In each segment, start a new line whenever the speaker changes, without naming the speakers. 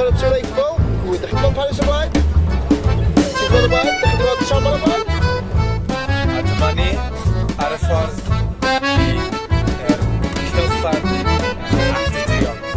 chwarae Tour Eiffel. Ww, ydych chi 'di bod yn Paris o blaen? Ti 'di bod o blaen? Dych chi 'di bod tramor o blaen?
A dyma ni ar y ffordd i'r cylchfan Arc de Triomphe.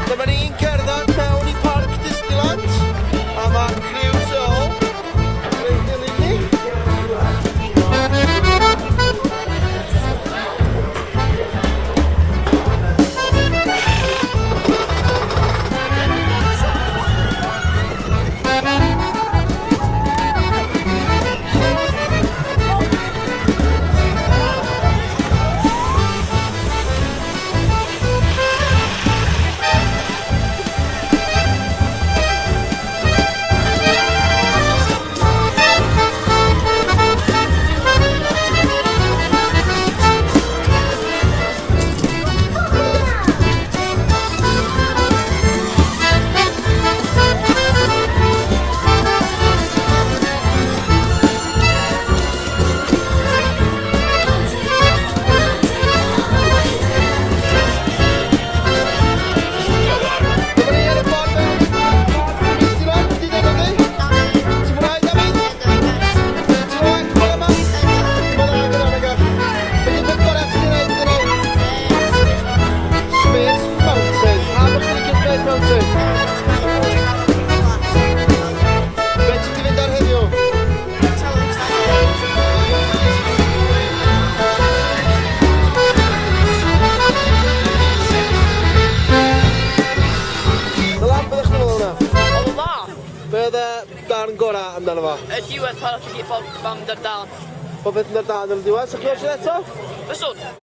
Dyma ni'n cerdded mewn i Parc Disneyland a mae criw tu ôl yn dilyn ni. Dyma ni ar y ffordd mewn i Parc Disneyland, di dweud ydy? Ti'n mwynhau, David? Ti'n mwynhau bore yma? Mae'n dda, gyda ni gall. Be di peth gorau ti wedi gwneud heddiw? Space Mountain. Pam bod chdi'n licio Space Mountain? Be ti'n mynd i fynd ar heddiw? Dylan, beth o'ch chi'n meddwl hwnna?
Oedd o'n dda!
Be oedd y darn gorau amdano fo?
Y diwedd pan o'ch chi gyd bob mam dar dan.
Popeth yn dar dan yn y diwedd. Sa'ch chi'n eto?
Fyswn!